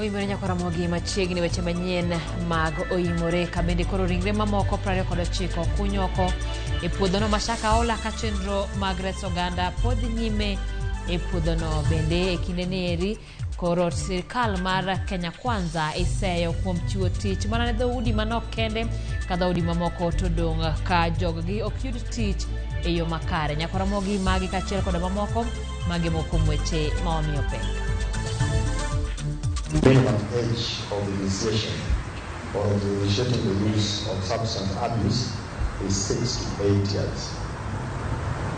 Oimore nyaka Ramogi machiegni weche manyien mag oimore ka bende koro ringre mamoko 29 kuny oko e puodhono ma Shakahola ka chenro mag reso oganda pod dhi nyime e puodhono bende e kinde ni eri koro sirkal mar Kenya Kwanza iseyo kuom chiwo tich mana ne dhoudi manok kende ka dhoudi mamoko to dong' ka joggi ok yud tich e yo makare. Nyaka Ramogi magi kaachiel koda mamoko magi moko kuom weche ma wamiyo pek. Minimum age of initiation or of initiating the use of substance abuse is 6 to 8 years.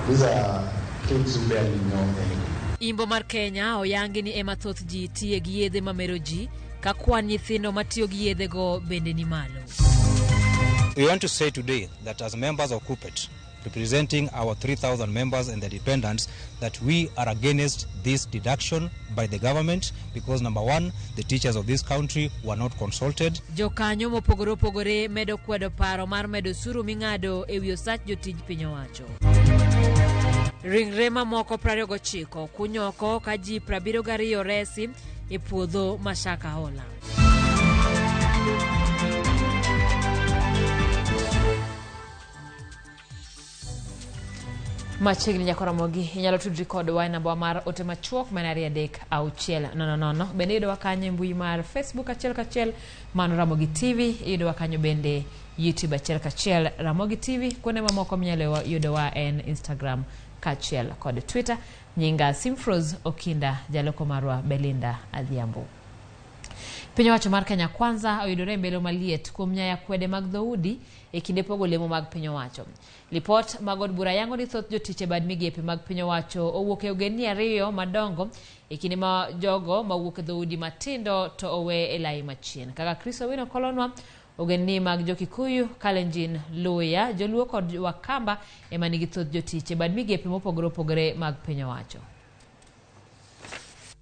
These are kids who barely know anything. Imbo mar Kenya oyangi ni ema thoth ji tiye gi yedhe mamero ji ka kwan nyithindo matiyo gi yedhego bende ni malo. We want to say today that as members of Kuppet, representing our 3,000 members and their dependents, that we are against this deduction by the government because, number one, the teachers of this country were not consulted. Jokanyo mopogore opogore medo kwedo paro mar medo osuru ming'ado e wi osach jotij piny owacho. Ringre mamoko 29 kuny oko ka ji 72 resi e puodho ma Shakahola. Machiegni nyaka Ramogi, inyalo tudri kodwa e namba mar ote machuok ma en 23600. Bende iyudowa kanyo e mbui mar Facebook achiel kachiel mano Ramogi TV, iyudowa kanyo bende YouTube achiel kachiel Ramogi TV, kuonde mamoko minyalo yudowa en Instagram kaachiel kod Twitter. Nyinga Simfrose Okinda, jaloko marwa Belinda Adhiambo. Piny owacho mar Kenya Kwanza oyudore e mbelo maliet kuom nyaya kwede mag dhoudi e kinde pogo lemo mag piny owacho. Lipot mag od bura yango ni thoth jotich e bad migepe mag piny owacho owuok e ogendni ariyo madongo e kinde ma jogo mawuok e dhoudi matindo to owe e lai machien. Kaka Chris Owino kolonwa, ogendni mag jo-Kikuyu, Kalenjin, Luhya, Joluo kod Wakamba ema nigi thoth jotich e bad migepe mopogore opogore mag piny owacho.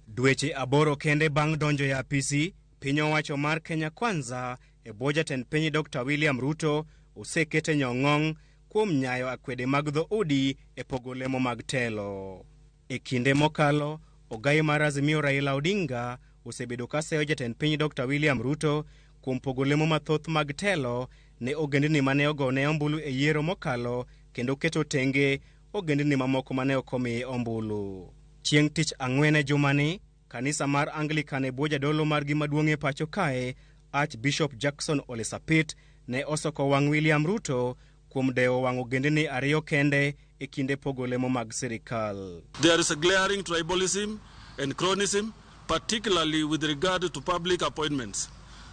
Dweche 8 kende bang' donjo e apisi, piny owacho mar Kenya Kwanza e bwo jatend piny Dr. William Ruto osekete nyong'ong' kuom nyayo akwede mag dhoudi e pogo lemo mag telo. E kinde mokalo, ogai mar Azimio Raila Odinga osebedo ka seyo jatend piny Dr. William Ruto kuom pogo lemo mathoth mag telo ne ogendni mane ogone ombulu e yiero mokalo kendo keto tenge ogendni mamoko mane ok omiye ombulu. Chieng' tich ang'wen e jumani, kanisa mar Anglican e bwo jadolo margi maduong' e pacho kae, Archbishop Jackson Ole Sapit, ne osoko wang' William Ruto kuom dewo wang' ogendni ariyo kende e kinde pogo lemo mag sirikal. There is a glaring tribalism and cronyism, particularly with regard to public appointments.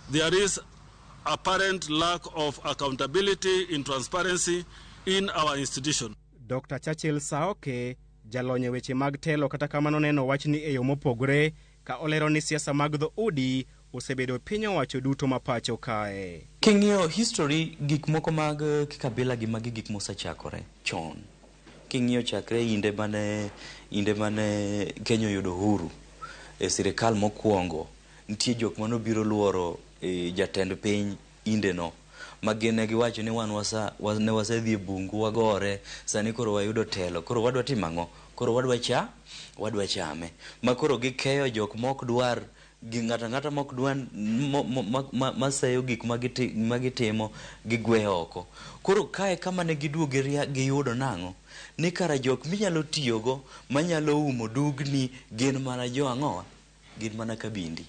There is apparent lack of accountability in transparency in our institution. Dr. Churchill Saoke, jalony e weche mag telo, kata kamano neno wachni e yo mopogore ka olero ni siasa mag dhoudi osebedo e piny owacho duto ma pacho kae. King'iyo history gik moko mag kikabila gi magi gik mosechakore chon. King'iyo chakre inde mane inde mane Kenya oyudo uhuru e sirikal mokwongo, nitie jok mane obiro luoro jatend piny inde no ma gin ne giwacho ni wan wasa, ne wasedhi e bungu wagore, sani koro wayudo telo, koro wadwa timo ang'o? Koro wadwa cha, wadwa chame. Ma koro gikeyo jok mok dwar gi ng'ato ang'ata mok dwa maseyo gik ma gitimo gigwe oko. Koro kae kama ne giduogo giyudo nang'o? Ni kara jok minyalo tiyogo manyalo umo dugni gin mana jo ang'owa? Gin mana kabindi.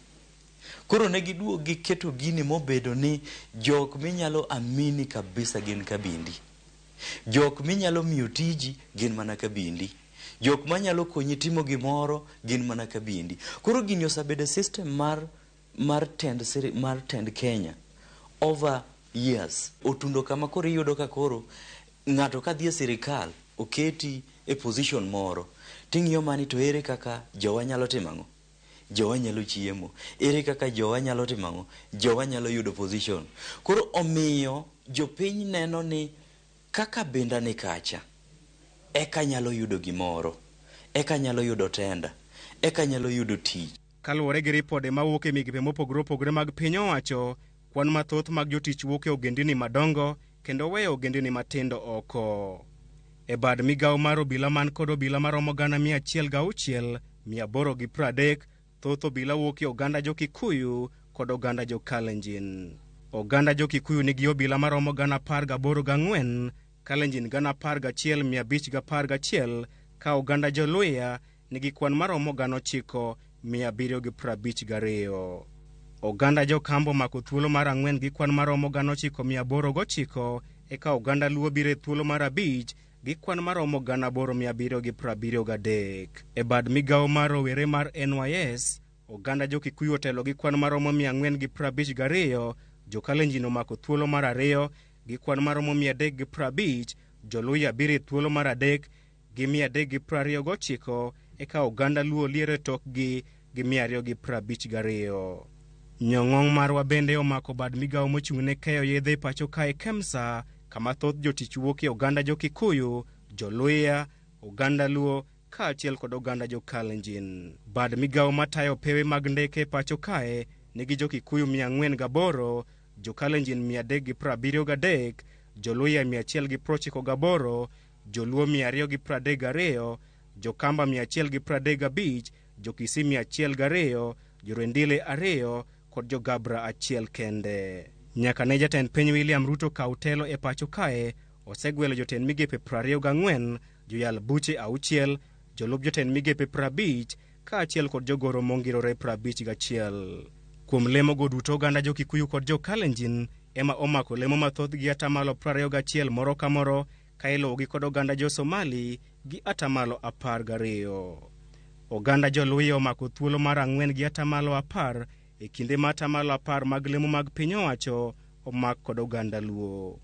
Koro ne giduogo giketo gini mobedo ni jok minyalo amini kabisa gin kabindi. Jok minyalo miyo tiji gin mana kabindi. Jok manyalo konyi timo gimoro gin mana kabindi. Koro gini osebedo system mar tend mar tend Kenya over years. Otundo kama koro iyudo ka koro ng'ato kadhi e sirikal oketi e position moro ting'iyo mani to ere kaka jowa nyalo timo ang'o? Jowa nyalo chiemo. Ere kaka jowa nyalo timo ang'o? Jowa nyalo yudo position. Koro omiyo jopiny neno ni kaka benda ni kacha, eka nyalo yudo gimoro, eka nyalo yudo tenda, eka nyalo yudo tich. Kaluwore gi ripode mawuok e migepe mopogore opogore mag piny owacho, kwan mathoth mag jotich wuok e ogendini madongo kendo weyo ogendini matindo oko. E bad migawo mar obila man kod obila maromo 106,830 Thoth obila wuok e oganda jo-Kikuyu kod oganda jo-Kalenjin. Oganda jo-Kikuyu nigi obila maromo 18,004, Kalenjin 11,511, ka oganda jo-Luhya nigi kwan maromo 9,752. Oganda jo-Kamba omako thuolo mar 4 gi kwan maromo 9,809, eka oganda Luo biro e thuolo mar 5 gi kwan maromo 8,773. E bad migawo mar rowere mar NYS, oganda jo-Kikuyu otelo gi kwan maromo 452, jo-Kalenjin omako thuolo mar 2 gi kwan maromo 350, jo-Luhya biro e thuolo mar 3 gi 329, eka oganda Luo liero e tokgi gi 252. Nyong'ong' marwa bende omako bad migawo mochung' ne keyo yedhe e pacho kae KEMSA, kama thoth jotich wuok e oganda jo-Kikuyu, jo-Luhya, oganda Luo kaachiel kod oganda jo-Kalenjin. Bad migawo matayo pewe mag ndeke e pacho kae nigi jo-Kikuyu 408, jo-Kalenjin 373, jo-Luhya 198, jo-Luo 232, jo-Kamba 135, jo-Kisii 102, jo-Rendile 2 kod jo-Gabra 1 kende. Nyaka ne jatend piny William Ruto kaw telo e pacho kae, osegwelo jotend migepe 24, joyal buche 6, jolup jotend migepe 50, kaachiel kod jogoro mongirore 51. Kuom lemo go duto, oganda jo-Kikuyu kod jo-Kalenjin ema omako lemo mathoth gi 21% moro ka moro, ka iluwogi kod oganda jo-Somali gi 12%. Oganda jo-Luhya omako thuolo mar 4 gi 10% e kinde ma 10% mag lemo mag piny owacho omak kod oganda Luo.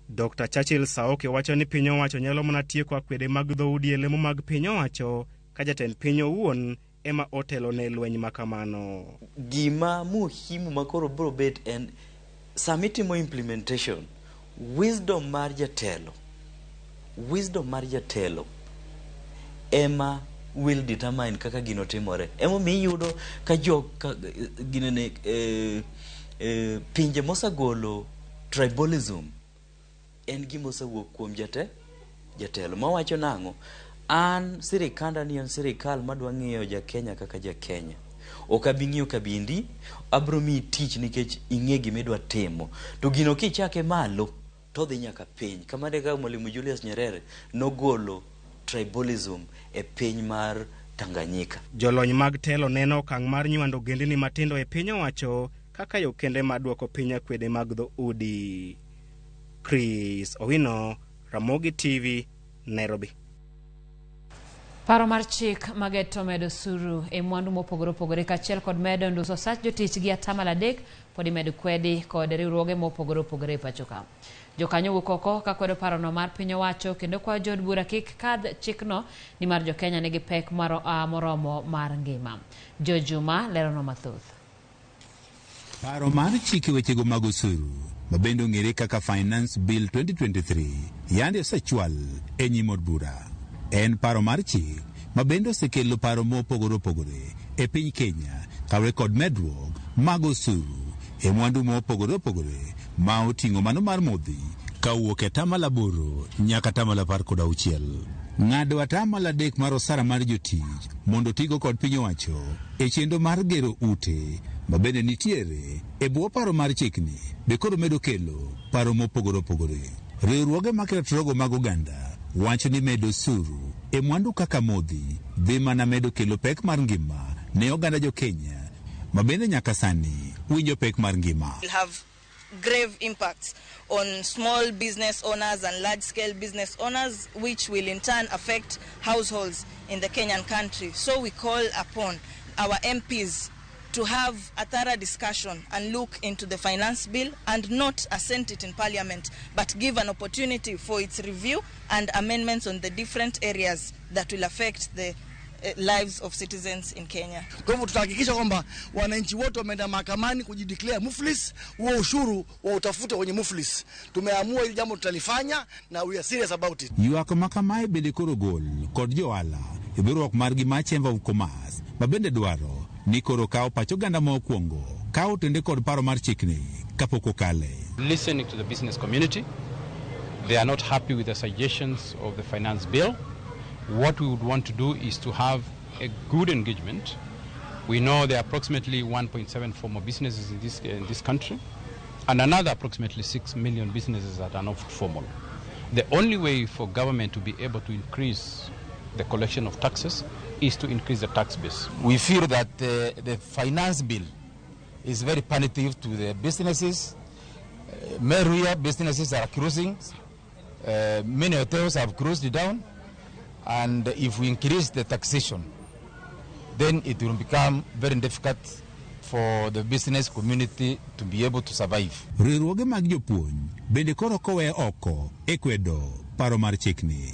Dr. Churchill Saoke wacho ni piny owacho nyalo mana tieko akwede mag dhoudi e lemo mag piny owacho ka jatend piny owuon ema otelo ne lweny makamano. Gima muhimu makoro biro bet en sama itimo implementation, wisdom mar jatelo ema will determine kaka gino timore. Emomiyo iyudo ka ginene pinje mosegolo tribalism en gima osewuok kuom jatelo mawacho nang'o, an sirikanda ni en sirikal madwa ng'iyo ja Kenya kaka ja Kenya. Ok abi ng'iyo kabindi, abro miyi tich nikech ing'e gima idwa timo. To gino kichake malo to dhi nyaka piny. Kamano e kaka Mwalimu Julius Nyerere nogolo tribalism e piny mar Tanganyika. Jolony mag telo neno okang' mar nywando ogendini matindo e piny owacho kaka yo kende mar duoko piny akwede mag dhoudi. Chris Owino, Ramogi TV, Nairobi. Paro mar chik mageto medo osuru e mwandu mopogore opogore kaachiel kod medo nduso sach jotich gi 3% pod imedo kwedi kod riwruoge mopogore opogore e pacho ka. Jokanyo wuok oko ka kwedo parono mar piny owacho kendo kwayo jood bura kik kadh chikno nimar jo-Kenya nigi pek moromo mar ngima. Jo Juma lerono mathoth. Paro mar chike wechego mag osuru mabende ong'ere kaka Finance Bill 2023 yande osechwal e nyim od bura. En paro mar chik mabende osekelo paro mopogore opogore e piny Kenya kaluwore kod medruok mag osuru e mwandu mopogore opogore ma oting'o mano mar modhi kawuok e 8% nyaka 16%. Ng'ado 3% mar osara mar jotich mondo tigo kod piny owacho e chenro mar gero ute mabende nitiere e bwo paro mar chikni be koro medo kelo paro mopogore opogore. Riwruoge maketo mag oganda wacho ni medo osuru e mwandu kaka modhi dhi mana medo kelo pek mar ngima ne oganda jo Kenya mabende nyaka sani winjo pek mar ngima. Grave impacts on small business owners and large-scale business owners, which will in turn affect households in the Kenyan country. So we call upon our MPs to have a thorough discussion and look into the finance bill and not assent it in parliament, but give an opportunity for its review and amendments on the different areas that will affect the lives of citizens in Kenya. Kwa hivyo tutahakikisha kwamba wananchi wote wameenda mahakamani kujideclare muflis, huo ushuru wa utafuta kwenye muflis. Tumeamua hili jambo tutalifanya na we are serious about it. Ywak makamae bende koro gol kod johala e riwruok margi mar Chamber of Commerce mabende dwaro ni koro kawo pach oganda ma okwongo ka otende kod paro mar chikni kapok okale. Listening to the business community, they are not happy with the suggestions of the finance bill. What we would want to do is to have a good engagement We know there are approximately 1.7 formal businesses in this country, and another approximately 6 million businesses that are not formal. The only way for government to be able to increase the collection of taxes is to increase the tax base. We feel that the finance bill is very punitive to the businesses. Many businesses are closing. Many hotels have closed down. And if we increase the taxation, then it will become very difficult for the business community to be able to survive. Riwruoge mag jopuonj bende koro kowe oko e kwedo paro mar chikni.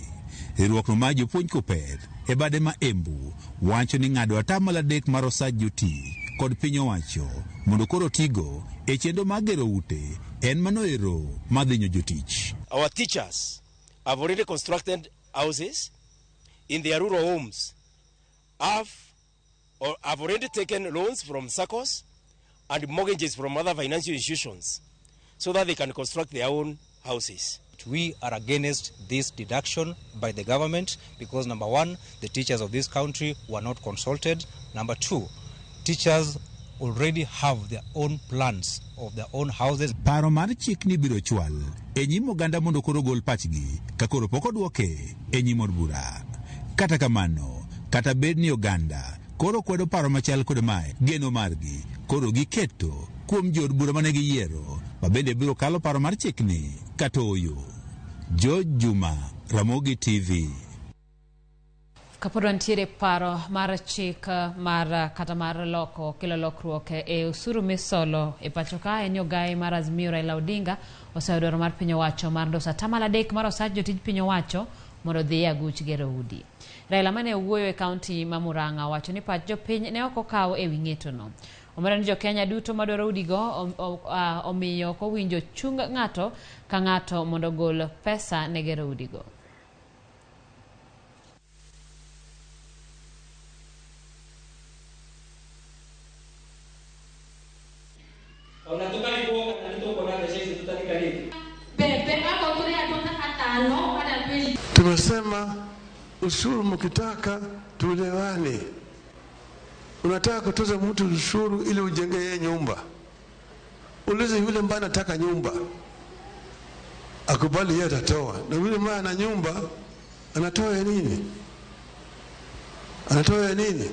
Riwruokno mar jopuonj KUPPET e bade ma Embu wacho ni ng'ado 3% mar osach jotich kod piny owacho mondo koro tigo e chenro mar gero ute en mano ero madhinyo jotich. Our teachers have already constructed houses in their rural homes, have already taken loans from SACCOs and mortgages from other financial institutions so that they can construct their own houses. We are against this deduction by the government because, number one, the teachers of this country were not consulted. Number two, teachers already have their own plans of their own houses. Paro mar chikni biro chwal e nyim oganda mondo koro gol pachgi ka koro pok odwoke e nyim od bura. Kata kamano, kata bed ni oganda koro kwedo paro machal kod mae, geno margi koro giketo kuom jood bura mane giyiero ma bende biro kalo paro mar chikni kata ooyo. George Juma, Ramogi TV. Kapod wantiere paro mar chik mar kata mar loko kelo lokruok e osuru misolo e pacho ka en ogai mar Azimio Raila Odinga oseyo dwaro mar piny owacho mar ndoso 3% mar osach jotij piny owacho mondo odhi e aguch gero udi. Raila mane owuoyo e kaunti ma Murang'a owacho ni pach jopiny ne ok okaw e wi ng'etono. Omedo ni jokenya duto madwaro udigo omiyo ok owinjo chung ng'ato ka ng'ato mondo ogol pesa ne gero udigo. Tumesema ushuru mkitaka tuelewane. Unataka kutoza mtu ushuru ili ujenge yeye nyumba. Ulize yule ambaye anataka nyumba, akubali yeye atatoa. Na yule ambaye ana nyumba anatoa ya nini? Anatoa ya nini?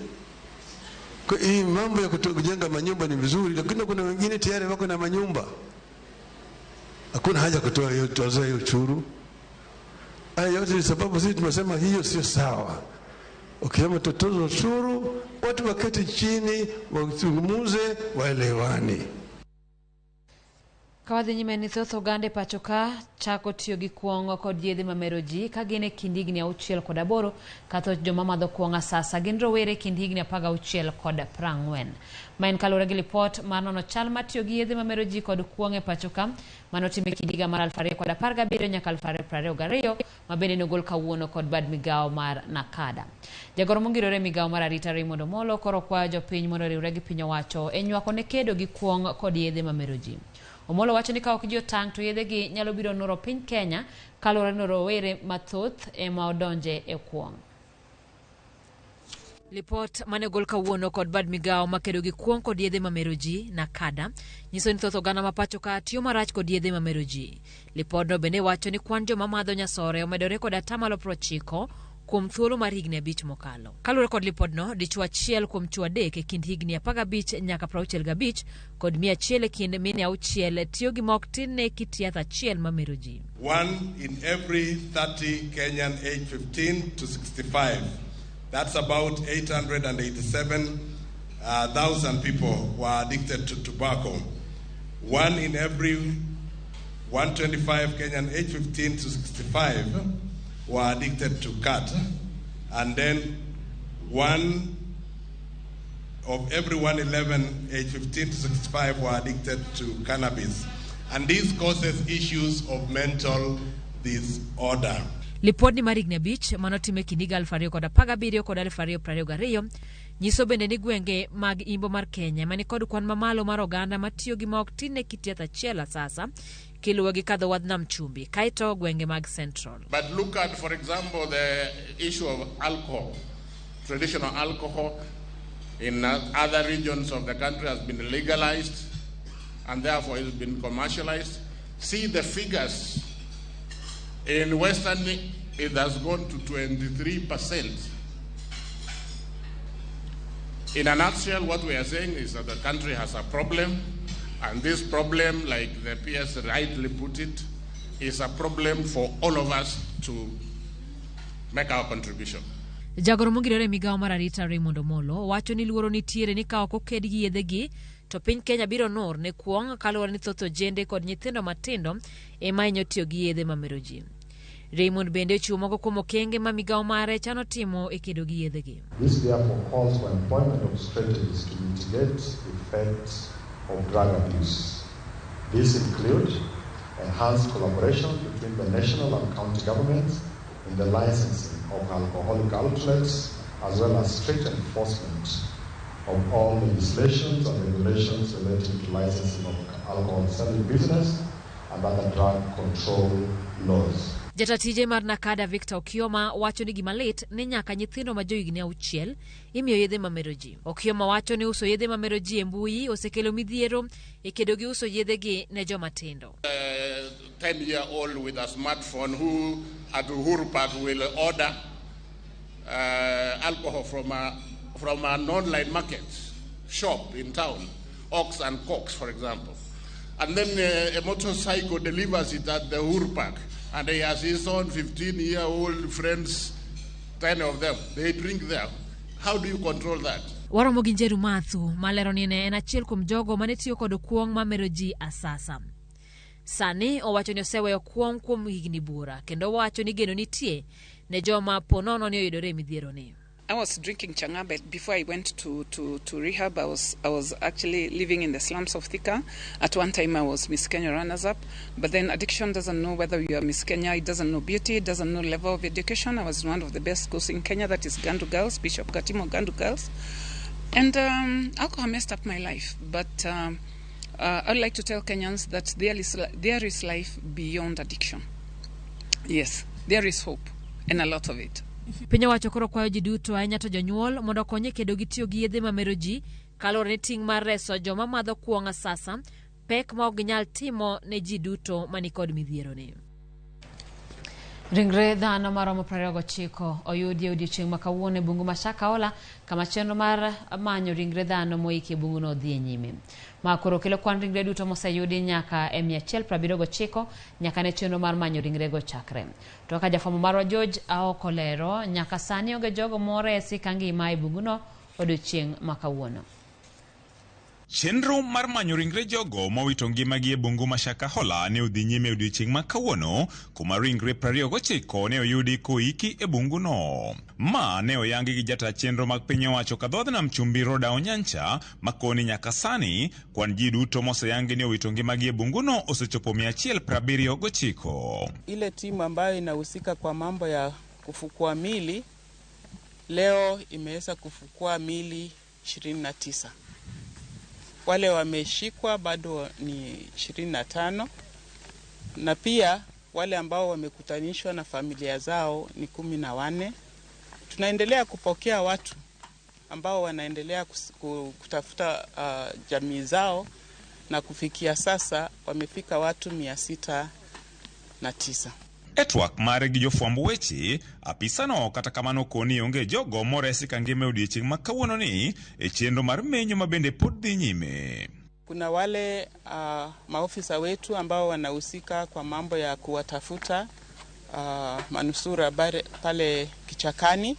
Kwa hii mambo ya kujenga manyumba ni vizuri, lakini kuna wengine tayari wako na manyumba. Hakuna haja kutoa hiyo toza hiyo ushuru. Haya yote ni sababu sisi tumesema hiyo sio sawa. Ukisema tutoze ushuru, watu waketi chini, wazungumze, waelewane. Kawadhi nyime ni thoth oganda e pacho ka chako tiyo gi kuong'o kod yedhe mamero ji ka gin e kind higni 6 kod 8 ka thoth joma madho kuong' asasa gin rowere e kind higni 16 kod 40. Ma en kaluwore gi lipot mar nono chal mar tiyo gi yedhe mamero ji kod kuong' e pacho ka manotim e kind higa mar 2017 nyaka 2022 ma bende nogol kawuono kod bad migawo mar NACADA. Jagoro mongirore migawo mar arita Raymond Omolo koro kwayo jopiny mondo oriwre gi piny owacho e nywako ne kedo gi kuong' kod yedhe mamero ji. Omolo wacho ni ka ok ji otang' to yedhegi nyalo biro noro piny Kenya kaluwore ni rowere mathoth ema odonje e kuong'. Lipot mane ogol kawuono kod bad migawo makedo gi kuong' kod yedhe mamero ji NACADA nyiso ni thoth oganda ma pacho ka tiyo marach kod yedhe mamero ji. Lipodno bende wacho ni kwan joma madho nyasore omedore kod 90% kuom thuolo mar higni 5 mokalo. Kaluwore kod lipodno, dichwo achiel kuom chwo 3 e kind higni 15 nyaka 65 kod 100 e kind mine 6 tiyo gi mok tin ne kit yath achiel mamero ji. 1 in every 30 Kenyan aged 15 to 65. That's about 887,000 people were addicted to tobacco. 1 in every 125 Kenyan aged 15 to 65 were addicted to khat, and then 1 of every 111 aged 15 to 65 were addicted to cannabis. And this causes issues of mental disorder. Lipodni mar higni 5 manotim e kind higa 2017 kod 2022 nyiso bende ni gwenge mag imbo mar Kenya mani kod kwan mamalo mar oganda matiyo gi ma ok tin ne kit yath achiel asasa kiluwe gi kadho wadh nam chumbi kaeto gwenge mag Central. But look at, for example, the issue of alcohol, traditional alcohol. In other regions of the country has been legalized and therefore has been commercialized. See the figures. In Western, it has gone to 23%. In a nutshell, what we are saying is that the country has a problem, and this problem, like the PS rightly put it, is a problem for all of us to make our contribution. Jagoro mongirore e migawo mar arita Raymond Omolo wacho ni luoro nitiere ni ka ok oked gi yedhegi to piny Kenya biro nur ne kuong' kaluwore ni thoth ojende kod nyithindo matindo ema hinyo tiyo gi yedhe mamero ji. Raymond bende ochiwo moko kuom okenge ma migawo mare chano timo e kedo gi yedhegi. This therefore calls for employment of strategies to mitigate effects of drug abuse. These include enhanced collaboration between the national and county governments in the licensing of alcoholic outlets, as well as strict enforcement of all legislations and regulations relating to licensing of alcohol selling business and other drug control laws. Jata tije mar NACADA Victor Okioma wacho ni gima lit ni nyaka nyithindo ma johigni 6 imiyo yedhe mamero ji. Okioma wacho ni uso yedhe mamero ji e mbui osekelo midhiero e kedo gi uso yedhegi ne joma tindo. 10-year-old with a smartphone who at Uhuru Park will order alcohol from an online market shop in town, Ox and Cox, for example. And then a motorcycle delivers it at the Uhuru Park, and he has his own 15-year-old friends, 10 of them. They drink there. How do you control that? Waromo gi Njeru Mathu malero ni ne en achiel kuom jogo mane tiyo kod kuong' mamero ji asasa. Sani owacho ni oseweyo kuong' kuom higni buora kendo owacho ni geno nitie ne joma po nono ni oyudore e midhieroni. I was drinking chang'aa, but before I went to rehab, I was actually living in the slums of Thika. At one time, I was Miss Kenya runners-up, but then addiction doesn't know whether you are Miss Kenya, it doesn't know beauty, it doesn't know level of education. I was in one of the best schools in Kenya, that is Gandu Girls, Bishop Gatimo Gandu Girls. And alcohol messed up my life, but I would like to tell Kenyans that there is life beyond addiction. Yes, there is hope, and a lot of it. Piny owacho koro kwayo ji duto ahinya to jonyuol mondo okony e kedo gi tiyo gi yedhe mamero ji kaluwore ni ting' mar reso joma madho kuong' asasa pek ma ok ginyal timo ne ji duto manikod midhieroni. Ringre dhano maromo 29 oyudi e odiechieng' ma kawuono e bungu ma Shakahola kama chenro mar manyo ringre dhano moiki e bunguno dhi e nyime. Ma koro kelo kwan ringre duto moseyudi nyaka e 179 nyaka ne chenro mar manyo ringrego chakre. To kaka jafwambo marwa George Aoko lero, nyaka sani onge jogo moresi ka ngima e bunguno odiechieng' ma kawuono. Chenro mar manyo ringre jogo mowito ngimagi e bungu ma Shakahola ne odhi nyime e odiechieng' ma kawuono kuma ringre 29 ne oyudi koiki e bunguno. Ma ne oyangi gi jata chenro mag piny owacho kadhodh nam chumbi Rhoda Onyancha makoni nyaka sani kwan ji duto moseyangi ni owito ngimagi e bunguno osechopo 179. Ile timu ambayo inahusika kwa mambo ya kufukua mili leo imeweza kufukua mili 29. Wale wameshikwa bado ni 25 na pia wale ambao wamekutanishwa na familia zao ni 14. Tunaendelea kupokea watu ambao wanaendelea kutafuta jamii zao na kufikia sasa wamefika watu 609. E twak mare gi jofwamb weche, apisano kata kamano koni onge jogo moresi kangima e odiechieng' ma kawuono ni e chenro mar menyo ma bende pod dhi nyime. Kuna wale maofisa wetu ambao wanahusika kwa mambo ya kuwatafuta manusura bare, pale kichakani.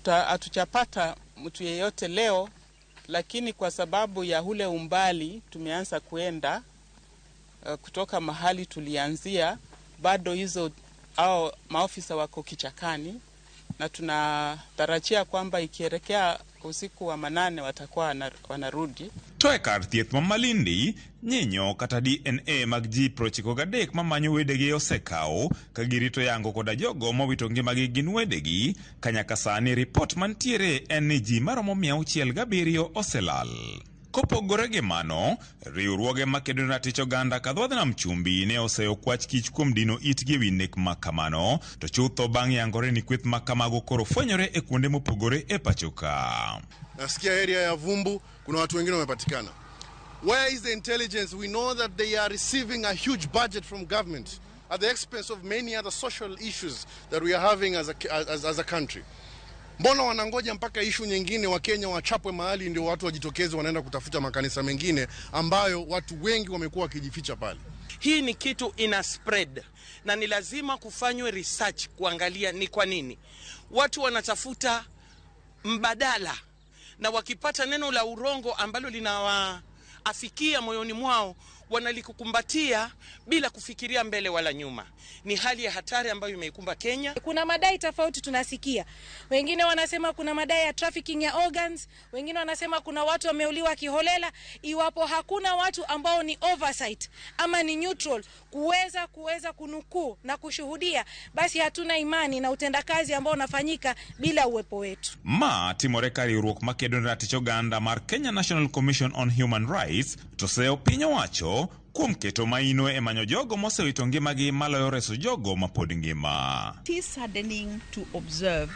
Hatujapata mtu yeyote leo, lakini kwa sababu ya ule umbali tumeanza kuenda kutoka mahali tulianzia, bado hizo au maofisa wako kichakani na tunatarajia kwamba ikielekea usiku wa manane watakuwa wanarudi. To e kar thieth ma Malindi, nyinyo kata DNA mag ji 93 mamanyo wedegi osekaw ka girito yango koda jogo mowito ngimagi gin wedegi, ka nyaka sani ripot mantiere en ni ji maromo 607 oselal. Kopogore gi mano, riwruoge makedo ne ratich oganda ka dhodh nam chumbi ne oseyo kwach kich kuom dino itgi ewi nek ma kamano, to chutho bang' yangore ni kweth ma kamago koro fwenyore e kuonde mopogore e pacho ka. Nasikia area ya Vumbu kuna watu wengine wamepatikana. Where is the intelligence? We know that they are receiving a huge budget from government at the expense of many other social issues that we are having as a country. Mbona wanangoja mpaka ishu nyingine Wakenya wachapwe mahali ndio watu wajitokeze wanaenda kutafuta makanisa mengine ambayo watu wengi wamekuwa wakijificha pale? Hii ni kitu ina spread na ni lazima kufanywe research kuangalia ni kwa nini watu wanatafuta mbadala, na wakipata neno la urongo ambalo linawaafikia moyoni mwao wanalikukumbatia bila kufikiria mbele wala nyuma. Ni hali ya hatari ambayo imeikumba Kenya. Kuna madai tofauti tunasikia. Wengine wanasema kuna madai ya trafficking ya organs, wengine wanasema kuna watu wameuliwa kiholela. Iwapo hakuna watu ambao ni oversight ama ni neutral kuweza kunukuu na kushuhudia, basi hatuna imani na utendakazi ambao unafanyika bila uwepo wetu. Ma timore ka riwruok makedo ne ratich oganda mar Kenya National Commission on Human Rights to seyo piny owacho kuom keto maino e manyo jogo mosewito ngimagi maloyo reso jogo mapod ngima. It is saddening to observe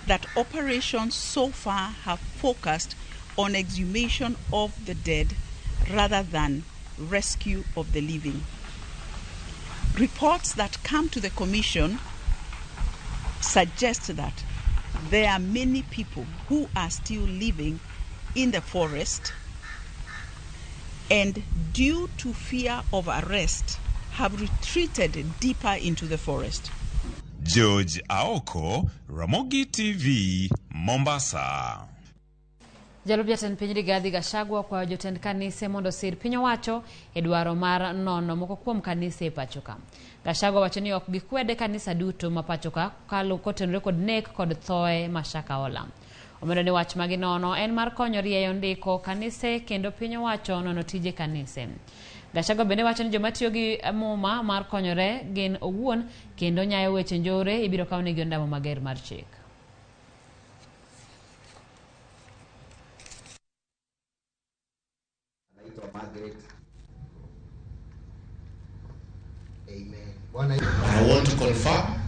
that operations so far have focused on exhumation of the dead rather than rescue of the living. Reports that come to the Commission suggest that there are many people who are still living in the forest and due to fear of arrest have retreated deeper into the forest. George Aoko, Ramogi TV, Mombasa. Jalup jatend piny Rigathi Gachagua okwayo jotend kanise mondo osir piny owacho e dwaro mar nono moko kuom kanise e pacho ka. Gachagua wacho ni ok gikwede kanisa duto ma pacho ka kotenore kod nek kod thoe ma Shakahola. Omedo ni wach ma ginono en mar konyo rieyo ndiko kanise kendo piny owacho nono tije kanise. Gachagua bende wacho ni joma tiyo gi muma mar konyore gin owuon kendo nyayo weche njore ibiro kawnegi ondamo mager mar chik. I want to confirm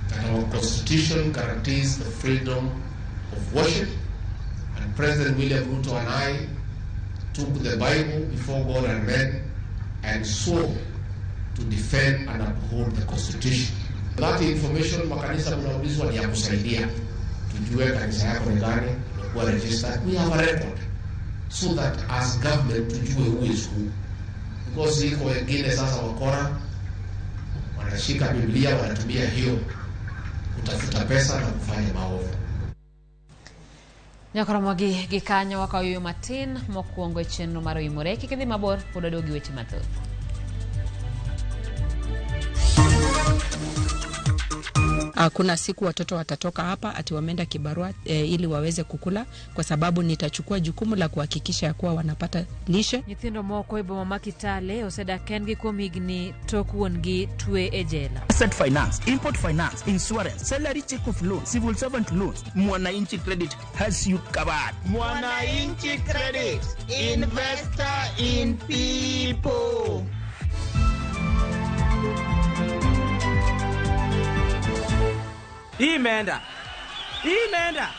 that our constitution guarantees the freedom of worship, and President William Ruto and I took the Bible before God and men and swore to defend and uphold the constitution. That information makanisa mnaulizwa ni ya kusaidia tujue kanisa yako ni gani, imekuwa registered. We have a record so that as government tujue who is who, because iko wengine sasa wakora wanashika Biblia wanatumia hiyo kutafuta pesa na kufanya maovu. Nyakoromogi gi kanyo wakawo yueyo matin mokwongo e chenro mar Oimore. Kik idhi mabor, pod waduogo gi weche mathoth. Kuna siku watoto watatoka hapa ati wameenda kibarua ili waweze kukula, kwa sababu nitachukua jukumu la kuhakikisha kuwa wanapata lishe. Nyithindo moko e boma ma Kitale osedak kendgi kuom higni tok wuon-gi twe e jela. Asset finance, import finance, insurance, salary check off loan, civil servant loans. Mwananchi Credit has you covered. Mwananchi Credit, investor in people. Hii imeenda. Hii imeenda.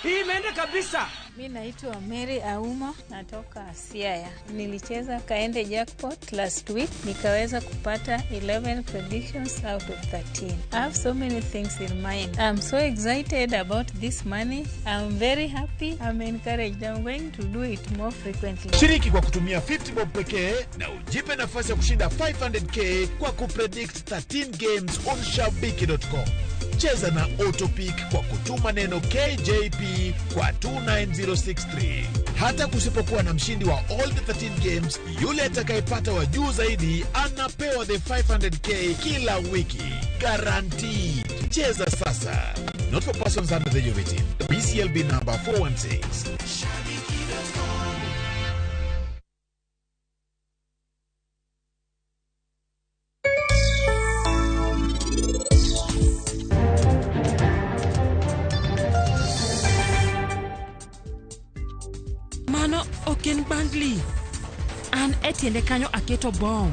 Hii imeenda kabisa. Mi naitwa Mary Auma, natoka Siaya. Nilicheza Kaende Jackpot last week, nikaweza kupata 11 predictions out of 13. I have so many things in mind. I'm so excited about this money. I'm very happy. I'm encouraged. I'm going to do it more frequently. Shiriki kwa kutumia 50 bob pekee na ujipe nafasi ya kushinda 500k kwa kupredict 13 games on shabiki.com. Cheza na Autopick kwa kutuma neno KJP kwa 29063. Hata kusipokuwa na mshindi wa all the 13 games, yule atakayepata wa juu zaidi anapewa the 500k kila wiki. Guaranteed. Cheza sasa. Not for persons under the age of 18. BCLB number 416. Mano ok Deadly. An e tiende kanyo aketo bom.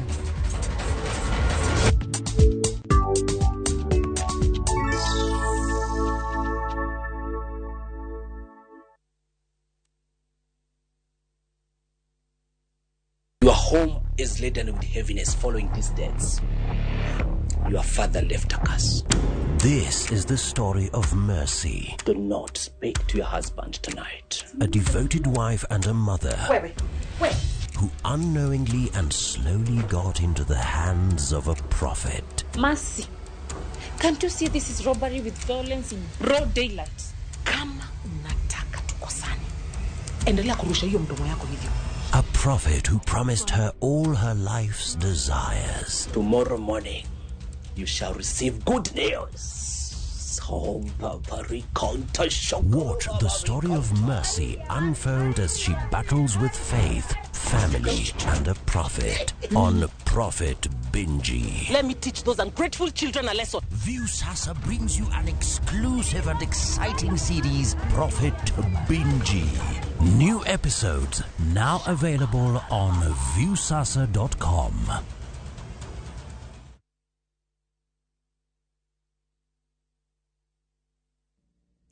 Your home is laden with heaviness following these deaths. Your father left a curse. This is the story of Mercy. Do not speak to your husband tonight. A devoted wife and a mother. Wait, wait. Who unknowingly and slowly got into the hands of a prophet. Mercy, can't you see this is robbery with violence in broad daylight? Kama unataka tukosane, endelea kurusha hiyo mdomo yako hivyo. A prophet who promised her all her life's desires. Tomorrow morning, you shall receive good news. Watch the story of Mercy unfold as she battles with faith, family, and a prophet on Prophet Binji. Let me teach those ungrateful children a lesson. Viusasa brings you an exclusive and exciting series, Prophet Binji. New episodes now available on viusasa.com.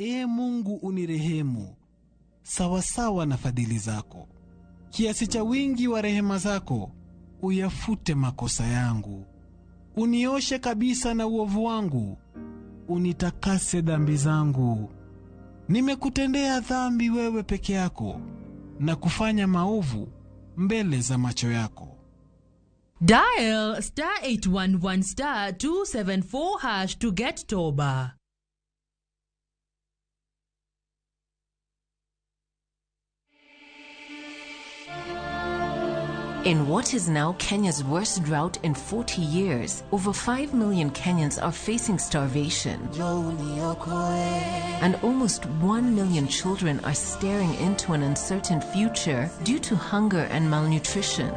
Ee Mungu unirehemu sawasawa na fadhili zako, kiasi cha wingi wa rehema zako uyafute makosa yangu. Unioshe kabisa na uovu wangu, unitakase dhambi zangu. Nimekutendea dhambi wewe peke yako, na kufanya maovu mbele za macho yako. Dial *811 *274# to get Toba. In what is now Kenya's worst drought in 40 years, over 5 million Kenyans are facing starvation. And almost 1 million children are staring into an uncertain future due to hunger and malnutrition.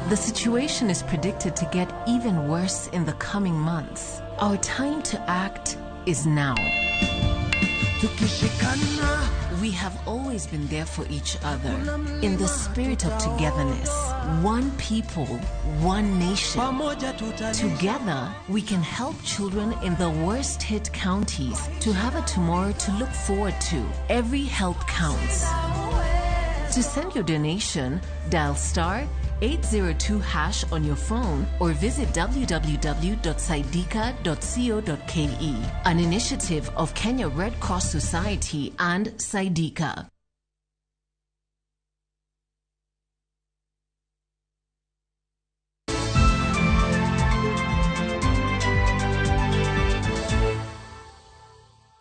The situation is predicted to get even worse in the coming months. Our time to act is now. We have always been there for each other in the spirit of togetherness. One people, one nation. Together, we can help children in the worst hit counties to have a tomorrow to look forward to. Every help counts. To send your donation, dial *802# on your phone or visit www.saidika.co.ke. An initiative of Kenya Red Cross Society and Saidika.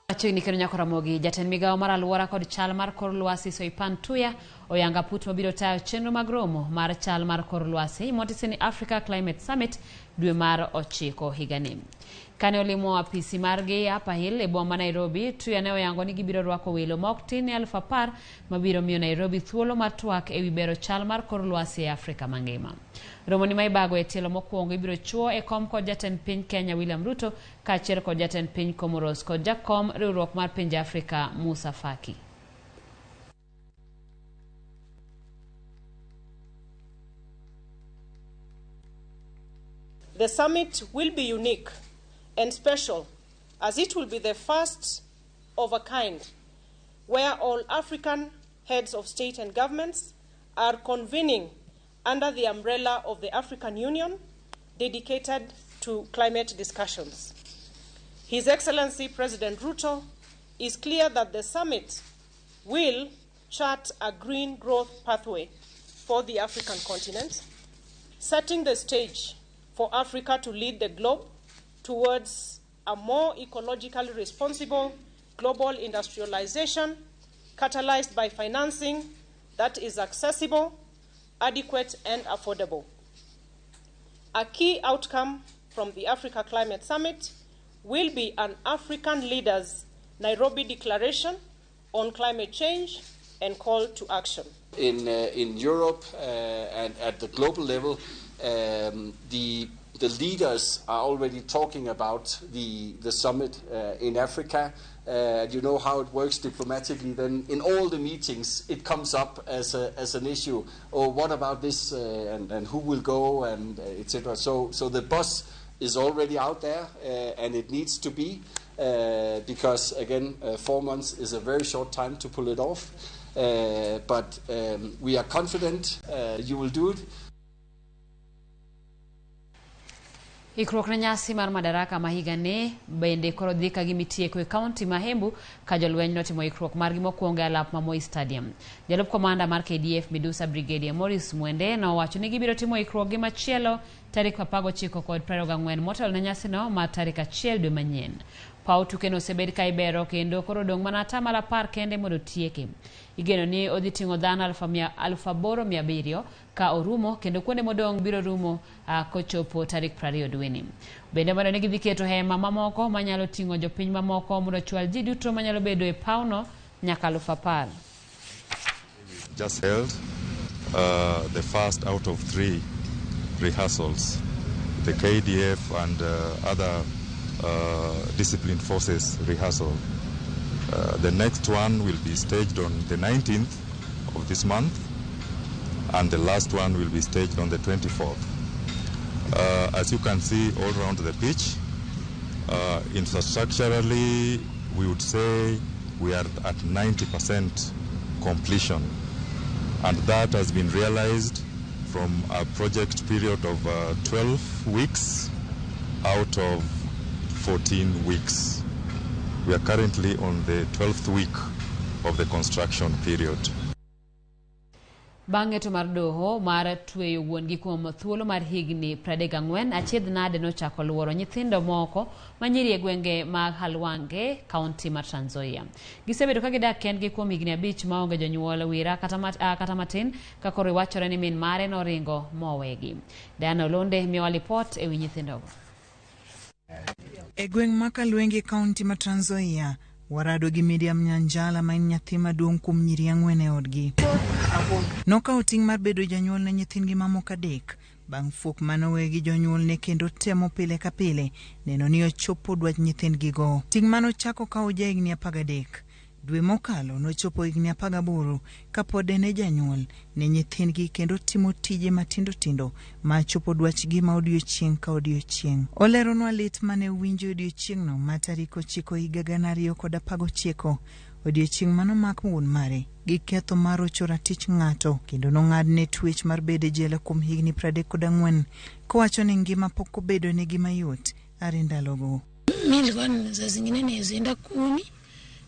Machiegni kendo nyako Ramogi, jatend migawo mar alwora kod chal mar kor lwasi Soipan Tuya oyanga put mabiro tayo chenro mag romo mar chal mar kor lwasi motisi ni Africa Climate Summit dwe mar 9 higani. Kane olimo apisi margi Upper Hill e boma ma Nairobi, Tuya ne oyango ni gibiro rwako welo ma ok tin ne 10,000 mabiro miyo Nairobi thuolo mar twak ewi bero chal mar kor lwasi e Afrika mangima. Romo ni ma ibago e tielo mokwongo ibiro chuo e kom kod jatend piny Kenya William Ruto kaachiel kod jatend piny Comoros kod jakom riwruok mar pinje Afrika Musa Faki. The summit will be unique and special, as it will be the first of a kind where all African heads of state and governments are convening under the umbrella of the African Union dedicated to climate discussions. His Excellency President Ruto is clear that the summit will chart a green growth pathway for the African continent, setting the stage for Africa to lead the globe towards a more ecologically responsible global industrialization catalyzed by financing that is accessible, adequate, and affordable. A key outcome from the Africa Climate Summit will be an African Leaders Nairobi Declaration on climate change and call to action. In Europe and at the global level, the leaders are already talking about the summit in Africa. And you know how it works diplomatically. Then in all the meetings, it comes up as an issue. Oh, what about this? And who will go? And etc. So the bus is already out there, and it needs to be, because again, 4 months is a very short time to pull it off. But we are confident you will do it. Ikruok ne nyasi mar Madaraka ma higani bende koro dhi ka gimitieko e kaunti ma Embu ka jolweny notimo ikruok margi mokwongo e alap ma Moi Stadium. Jalup komanda mar KDF Midusa Brigadier Maurice Mwende nowacho ni gibiro timo ikruok gi machielo tarik 19 kod 24 motelo ne nyasino mar tarik 1 dwe manyien. Paw tuke no osebed ka ibero kendo koro odong' mana 10% kende mondo tieke. Igeno ni odhi ting'o dhano 8,700 ka orumo kendo kuonde modong' biro rumo kochopo tarik 20 dweni. Bende mondo ne gidhi keto hema mamoko manyalo ting'o jopiny mamoko mondo ochwal ji duto manyalo bedo e pawno nyaka 10,000. Just held the first out of 3 rehearsals, the KDF and other disciplined forces rehearsal. The next one will be staged on the 19th of this month, and the last one will be staged on the 24th. As you can see all around the pitch, infrastructurally we would say we are at 90% completion, and that has been realized from a project period of 12 weeks out of 14 weeks. We are currently on the 12th week of the construction period. Bang'e to mar doho mar tweyo wuon-gi kuom thuolo mar higni 34, achiedh nade nochako luoro nyithindo moko manyiri e gwenge mag Halwange, kaunti mar Trans Nzoia. Gisebedo ka gidak kendgi kuom higni 5 maonge jonyuol wira kata matin, ka koro wachore ni min mare noringo mowegi. Diana Olonde miyowa lipot ewi nyithindogo. E gweng' ma Kalwenge, kaunti ma Trans Nzoia, warado gi Miriam Nyanjala ma en nyathi maduong' kuom nyiri 4 e odgi. Nokawo ting' mar bedo janyuol ne nyithindgi mamoko 3 bang' fuok manowe gi jonyuolne kendo temo pile ka pile neno ni ochopo dwach nyithindgigo. Ting' manochako kawo jahigni 13. Dwe mokalo nochopo higni 18 kapod en e janyuol ne nyithindgi kendo timo tije matindo tindo ma chopo dwachgi ma odiechieng' ka odiechieng'. Oleronwa lit mane owinjo e odiechieng'no ma tarik 9 higa 2019, odiechieng' manomak wuon mare gi ketho mar rocho ratich ng'ato kendo nong'adne twech mar bedo e jela kuom higni 34, kowacho ni ngima pok obedo negi mayot are ndalogo. Mimi nilikuwa saa zingine naenda kuni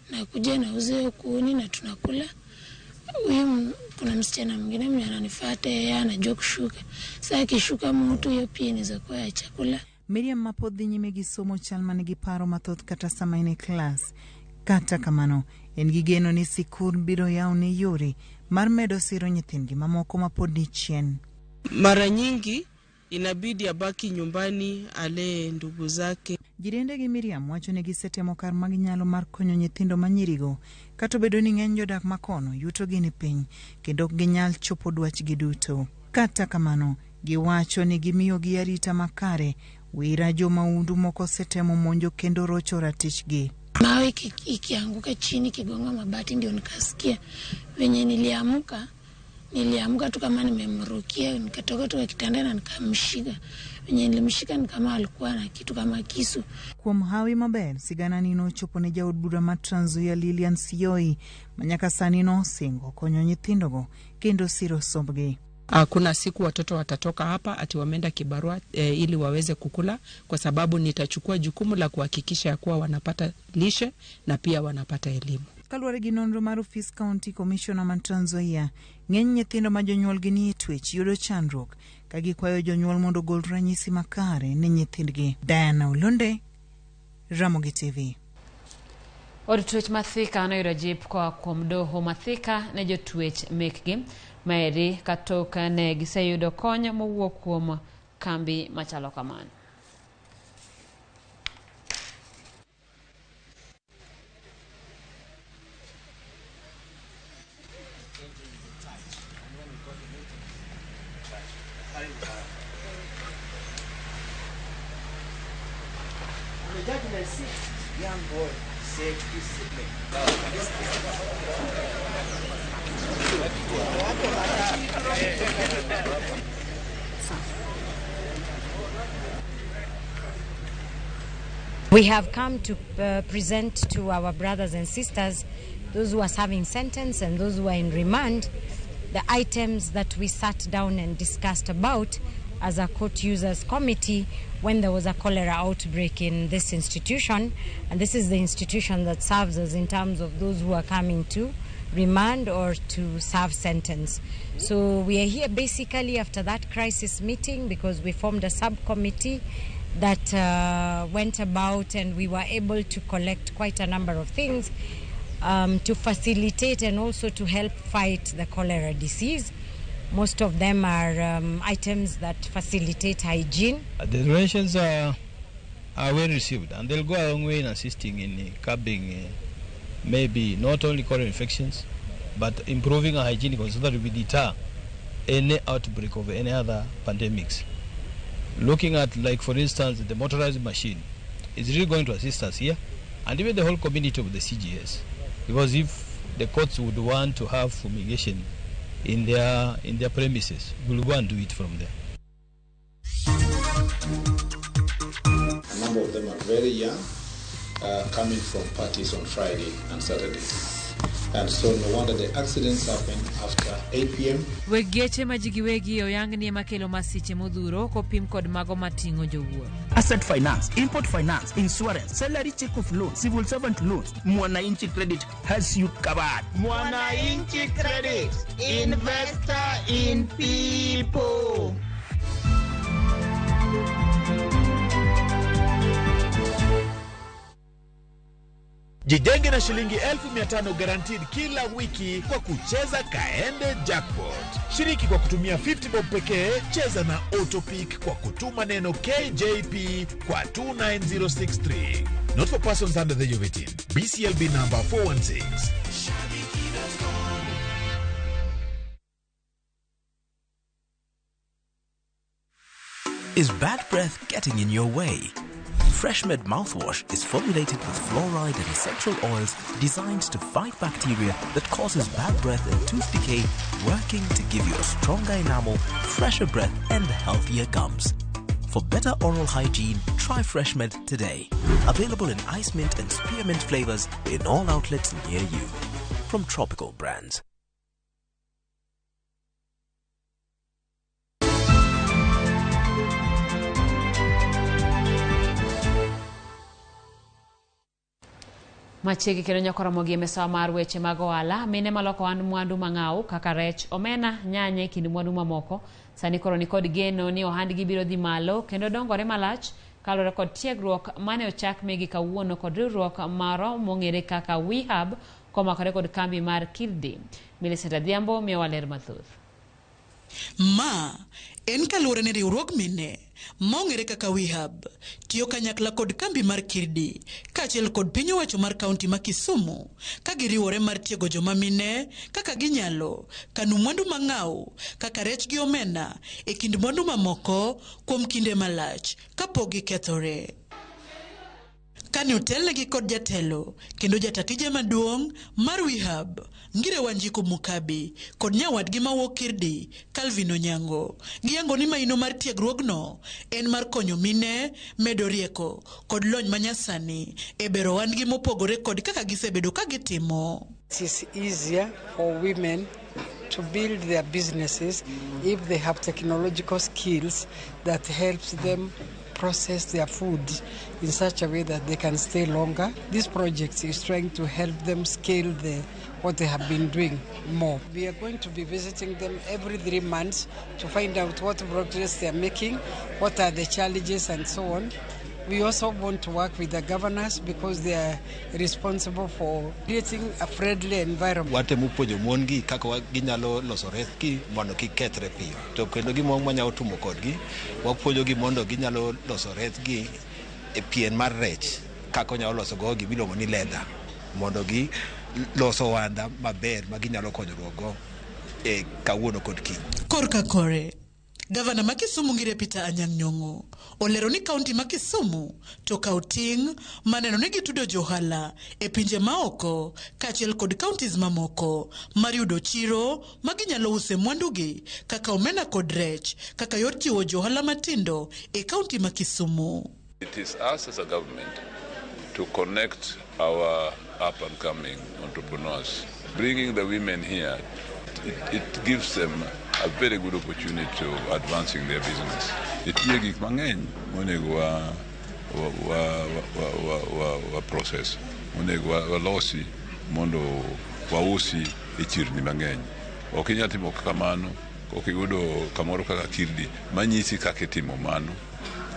nakuja nauza hiyo kuni na tunakula. Huyu kuna msichana mwingine mwenye ananifuata, yeye anajua kushuka. Sasa akishuka mtu hiyo pia inaweza kuwa ya chakula. Miriam mapod dhi nyime gi somo chal manigi paro mathoth kata sama en e klas. Kata kamano, en gi geno ni sikul biro yawne yore mar medo siro nyithindgi mamoko mapod ni chien. Mara nyingi inabidi abaki nyumbani alee ndugu zake. Jirende gi Miriam wacho ni gisetemo kar maginyalo mar konyo nyithindo manyirigo, kata obedo ni ng'eny jodak makono yutogi ni piny kendo ok ginyal chopo dwachgi duto. Kata kamano, giwacho ni gimiyogi arita makare. Wira jomahundu moko osetemo monjo kendo rocho ratichgi. Mawe ikianguka chini kigonga mabati ndio nikasikia. Venye niliamka tu kama nimemrukia, nikatoka tu kitanda na nikamshika. Venye nilimshika ni kama alikuwa na kitu kama kisu. Kuom hawi maber, sigana ni nochopo ne jaod bura ma Trans Nzoia Lilian Siyoi, manyaka sani nosingo konyo nyithindogo kendo siro sombgi. Hakuna siku watoto watatoka hapa ati wameenda kibarua ili waweze kukula, kwa sababu nitachukua jukumu la kuhakikisha ya kuwa wanapata lishe na pia wanapata elimu. Kaluwore gi nonro mar ofis County Commissioner ma Trans Nzoia, ng'eny nyithindo ma jonyuolgi ni e twech yudo chandruok ka gikwayo jonyuol mondo ogol ranyisi makare ne nyithindgi. Diana Olonde, Ramogi TV. Od twech ma Thika noyudo jip koa kuom doho ma Thika ne jotwech mekgi. Maeri katok ne giseyudo kony mowuok kuom kambi machalo kamano. The judgment sits, young boy, We have come to present to our brothers and sisters, those who are serving sentence and those who are in remand, the items that we sat down and discussed about as a court users committee when there was a cholera outbreak in this institution. And this is the institution that serves us in terms of those who are coming to remand or to serve sentence. So we are here basically after that crisis meeting because we formed a subcommittee that went about, and we were able to collect quite a number of things to facilitate and also to help fight the cholera disease. Most of them are items that facilitate hygiene. The donations are well received, and they'll go a long way in assisting in curbing maybe not only cholera infections, but improving our hygiene so that we deter any outbreak of any other pandemics. Looking at, like, for instance, the motorized machine is really going to assist us here, and even the whole community of the CGS, because if the courts would want to have fumigation in their premises, we'll go and do it from there. A number of them are very young, coming from parties on Friday and Saturday. And so no wonder the accidents happen after 8 p.m. Weg geche ma ji giwegi oyang ni ema kelo masiche modhuro kopim kod mago mating'o jowuoth. Asset finance, import finance, insurance, salary check of loan, civil servant loans. Mwananchi Credit has you covered. Mwananchi Credit, investor in people. Jijenge na shilingi 1500 guaranteed kila wiki kwa kucheza Kaende Jackpot. Shiriki kwa kutumia 50 bob pekee, cheza na Autopick kwa kutuma neno KJP kwa 29063. Not for persons under the age of 18. BCLB number 416. Is bad breath getting in your way? FreshMed mouthwash is formulated with fluoride and essential oils designed to fight bacteria that causes bad breath and tooth decay, working to give you a stronger enamel, fresher breath, and healthier gums. For better oral hygiene, try FreshMed today. Available in ice mint and spearmint flavors in all outlets near you. From Tropical Brands. Machiegni kendo nyaka romo gi e misawa mar weche mag ohala. Mine maloko ohand mwandu mang'aw kaka rech, omena, nyanya e kind mwandu mamoko sani koro nikod geno ni ohandgi biro dhi malo kendo dongore malach kaluwore kod tiegruok mane ochak migi kawuono kod riwruok moro mong'ere kaka WeHub komakore kod kambi mar Kirdi. Millicent Adhiambo miyowa ler mathoth. Ma en kaluwore ni riwruog mine maong'ere kaka WeHub tiyo kanyakla kod kambi mar Kirdi kaachiel kod piny owacho mar kaunti ma Kisumu ka giriwore mar tiego joma mine kaka ginyalo kano mwandu mang'aw kaka rech gi omena e kind mwandu mamoko kuom kinde malach kapok gikethore. Kane otelnegi kod jatelo kendo jatatije maduong' mar WeHub Ngire Wanjiku Mukabi kod nyawadgi mawuok Kirdi Calvin Onyango giyango ni maino mar tiegruogno en mar konyo mine medo rieko kod lony manyasani e bero ohandgi mopogore kod kaka gisebedo ka gitimo. It is easier for women to build their businesses if they have technological skills that helps them process their food in such a way that they can stay longer. This project is trying to help them scale what they have been doing more. We are going to be visiting them every 3 months to find out what progress they are making, what are the challenges, and so on. We also want to work with the governors because they are responsible for creating a friendly environment. Watemo puonjo mon gi kaka ginyalo loso rechgi mondo kik kethre piyo. To kendo gima wanyalo timo kodgi, wapuonjogi mondo ginyalo loso rechgi e pien mar rech kaka onyalo loso go gimiluongo ni leather mondo gi loso ohanda maber ma ginyalo konyruok go e kawuono kod kiny. Korka kore. Gavana ma Kisumu Ngire Peter Anyang' Nyong'o olero ni kaunti ma Kisumu to okawo ting' mar neno ni gitudo johala e pinje maoko kaachiel kod counties mamoko mar yudo chiro ma ginyalo use mwandugi kaka omena kod rech kaka yor jiwo johala matindo e kaunti ma Kisumu. It is us as a government to connect our up and coming entrepreneurs. Bringing the women here, it gives them a very good opportunity of advancing their business. Nitie gik mang'eny monego wa process, monego walosi mondo wausi e chirni mang'eny. Ok inyal timo kamano kok iyudo kamoro kaka Kirdi manyisi kaka itimo mano.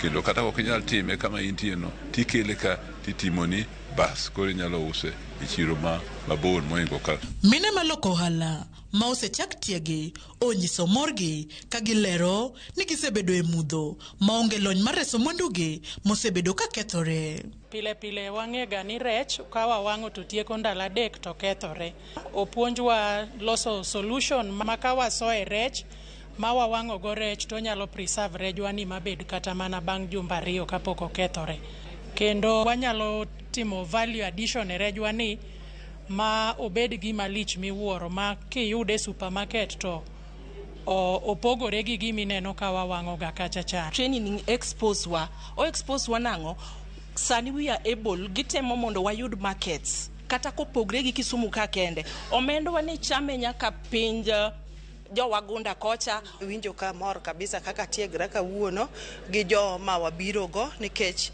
Kendo kata ok inyal time kama intie no, tikele ka titimoni, bas koro inyalo use e chiro ma mabor mohingo ka. Mine maloko ohala ma osechak tiegi onyiso morgi ka gilero ni gisebedo e mudho maonge lony mar reso mwandugi mosebedo ka kethore. Pile pile wang'ega ni rech ka wawang'o to tieko ndalo 3 to kethore. Opuonjwa loso solution ma ka wasoe rech ma wawang'o go rech to nyalo preserve rejwa ni mabed kata mana bang' jumbe 2 kapok okethore. Kendo wanyalo timo value addition e rejwa ni ma obed gima lich miwuoro ma kiyude e supermarket to opogore gi gima ineno ka wawang'o ga kacha cha. Training expose wa, o expose wa nang'o? Sani we are able, gitemo mondo wayud markets kata kopogre gi Kisumu ka kende. Omendwa ni chame nyaka pinj jowagunda kocha. Winjo ka mor kabisa kaka tiegra kawuono gi joma wabirogo nikech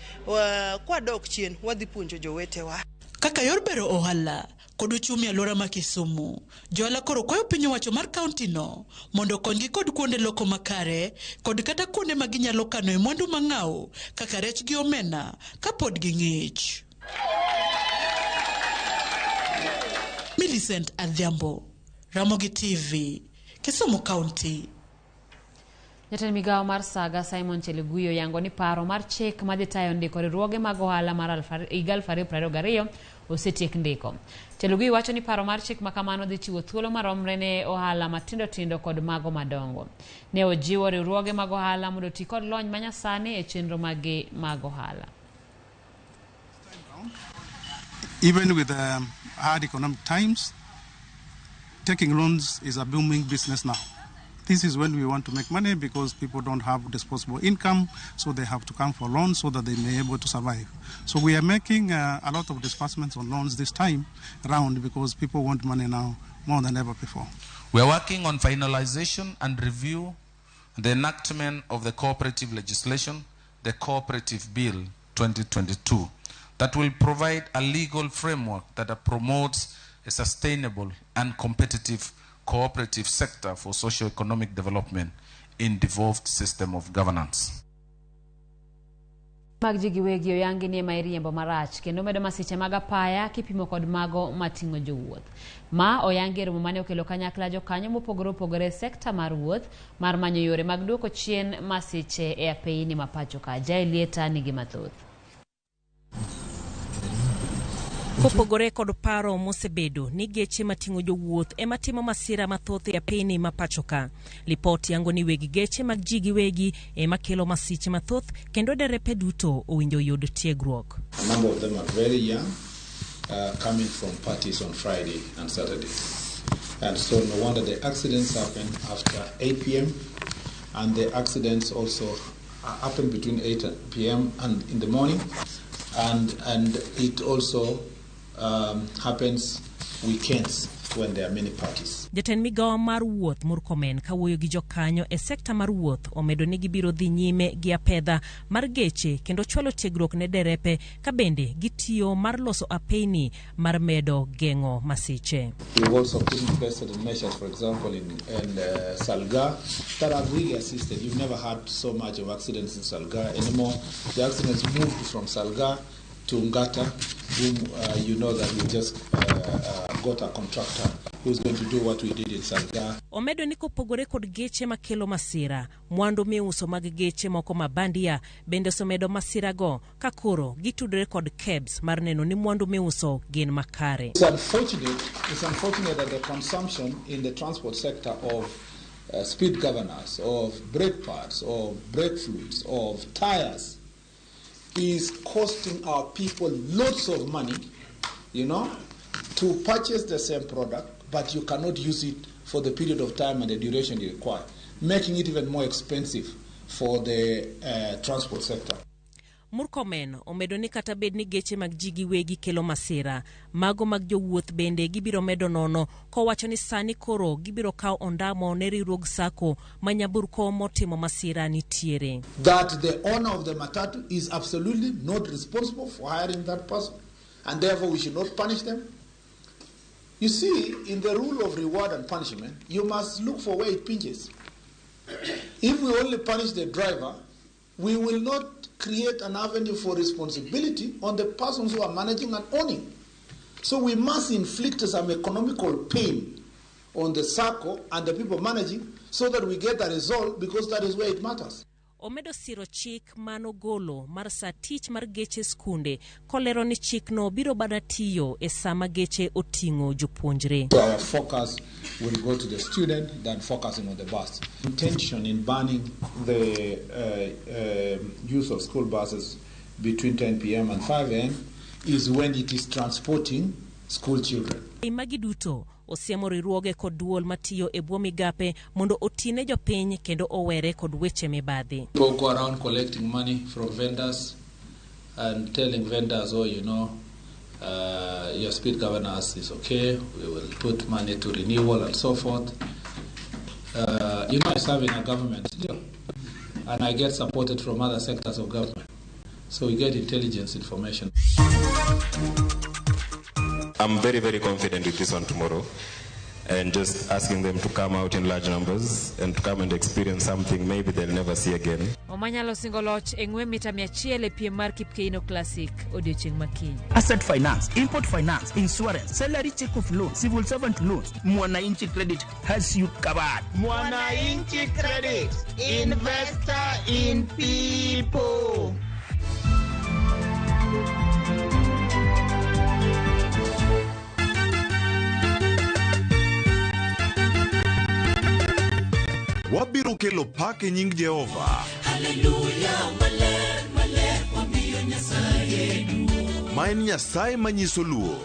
kwadok chien wadhi puonjo jowetewa. Kaka yor bero ohala kod uchumi alwora ma Kisumu, johala koro kwayo piny owacho mar kaunti no mondo okonygi kod kuonde loko makare kod kata kuonde ma ginyalo kanoe mwandu mang'aw kaka rech gi omena kapod ging'ich. Millicent Adhiambo, Ramogi TV, Kisumu County. Jatend migawo mar Saga Simon Chelugui oyango ni paro mar chik madhi tayo ndiko riwruoge mag ohala mar higa 2022 osetiek ndiko. Chelugui wacho ni paro mar chik makamano dhi chiwo thuolo maromre ne ohala matindo tindo kod mago madongo. Ne ojiwo riwruoge mag ohala mondo oti kod lony manyasani e chenro maggi mag ohala. Even with hard economic times, taking loans is a booming business now. This is when we want to make money because people don't have disposable income, so they have to come for loans so that they may be able to survive. So we are making a lot of disbursements on loans this time round because people want money now more than ever before. We are working on finalization and review the enactment of the cooperative legislation, the Cooperative Bill 2022, that will provide a legal framework that promotes a sustainable and competitive cooperative sector for socio-economic development in devolved system of governance. Mag ji giwegi oyangi ni ema iriembo marach kendo medo masiche mag apaya kipimo kod mago mating'o jowuoth. Ma oyangi e romo mane okelo kanyakla jokanyo mopogore opogore e sekta mar wuoth mar manyo yore mag duoko chien masiche e apeyini ma pacho ka. Jaelieta nigi mathoth. Kopogore kod paro mosebedo ni geche mating'o jowuoth ema timo masira mathoth e apeyini ma pacho ka. Lipot yango ni weg geche mag ji giwegi ema kelo masiche mathoth kendo derepe duto owinjo yud tiegruok. A number of them are very young, coming from parties on Friday and Saturday. And so no wonder the accidents happen after 8 p.m. and the accidents also happen between 8 p.m. and in the morning, and it also happens weekends when there are many parties. Jatend migawo mar wuoth Murkomen kawuoyo gi jokanyo e sekta mar wuoth omedo ni gibiro dhi nyime gi apedha mar geche kendo chwalo tiegruok ne derepe ka bende gitiyo mar loso apeyni mar medo geng'o masiche. We've also put in place certain measures, for example, in Salga, that have really assisted. You've never had so much of accidents in Salga anymore. The accidents moved from Salga to Ngata, whom you know that we just got a contractor who's going to do what we did in Salga. Omedo ni kopogore kod geche makelo masira, mwandu miuso mag geche moko mabandia bende osemedo masirago ka koro gitudore kod KEBS mar neno ni mwandu miuso gin makare. It's unfortunate that the consumption in the transport sector of speed governors, of brake pads, of brake fluids, of tires, is costing our people lots of money, you know, to purchase the same product, but you cannot use it for the period of time and the duration you require, making it even more expensive for the transport sector. Murkomen omedo ni kata bed ni geche mag ji giwegi kelo masira, mago mag jowuoth bende gibiro medo nono, kowacho ni sani koro gibiro kawo ondamo ne riwruog sacco ma nyamburko motimo masira nitiere. That the owner of the matatu is absolutely not responsible for hiring that person, and therefore we should not punish them. You see, in the rule of reward and punishment, you must look for where it pinches. If we only punish the driver, we will not create an avenue for responsibility on the persons who are managing and owning. So we must inflict some economical pain on the SACCO and the people managing so that we get a result, because that is where it matters. Omedo siro chik manogolo mar sa tich mar geche skunde kolero ni chikno biro bana tiyo e sama geche oting'o jopuonjre. So our focus will go to the student than focusing on the bus. Intention in banning the use of school buses between 10 p.m. and 5 a.m. is when it is transporting school children. E magi duto osiemo riwruoge kod duol matiyo e bwo migape mondo otine jopiny kendo owere kod weche mibadhi. People go around collecting money from vendors and telling vendors, oh, you know, your speed governors is okay, we will put money to renewal and so forth. You know, I serve in a government, and I get supported from other sectors of government. So we get intelligence information. I'm very, very confident with this one tomorrow, and just asking them to come out in large numbers and to come and experience something maybe they'll never see again. Omanyalo singo loch e ng'we mita 100 e piem mar Kipkeino Classic odiochieng' ma kiny. Asset finance, import finance, insurance, salary check of loan, civil servant loans. Mwananchi Credit has you covered. Mwananchi Credit, investor in people. Wabiro kelo pak e nying Jehova. Haleluya, maler, maler, wamiyo Nyasaye duong'. Ma en Nyasaye manyiso luor.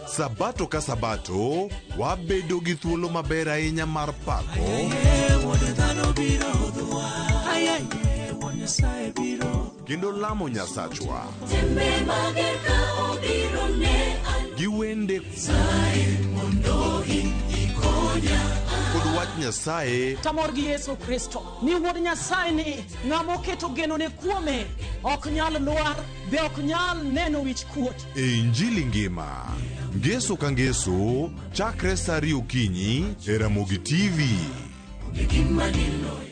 Sabato ka sabato, wabedo gi thuolo maber ahinya mar pako. Wuod dhano biro hudhwa. Ayaye, Wuod Nyasaye biro. Kendo lamo Nyasachwa. Tembe mager ka obiro ne an. Gi wende Nyasaye mondo in ikonya. Kod wach Nyasaye. Tamor gi Yesu Kristo ni wuod Nyasaye ni ng'ama oketo genone kuome ok nyal lwar be ok nyal neno wich kuot. E Injili ngima. Ngeso ka ngeso, chakre sa 2 okinyi e Ramogi TV. Onge gima diloya.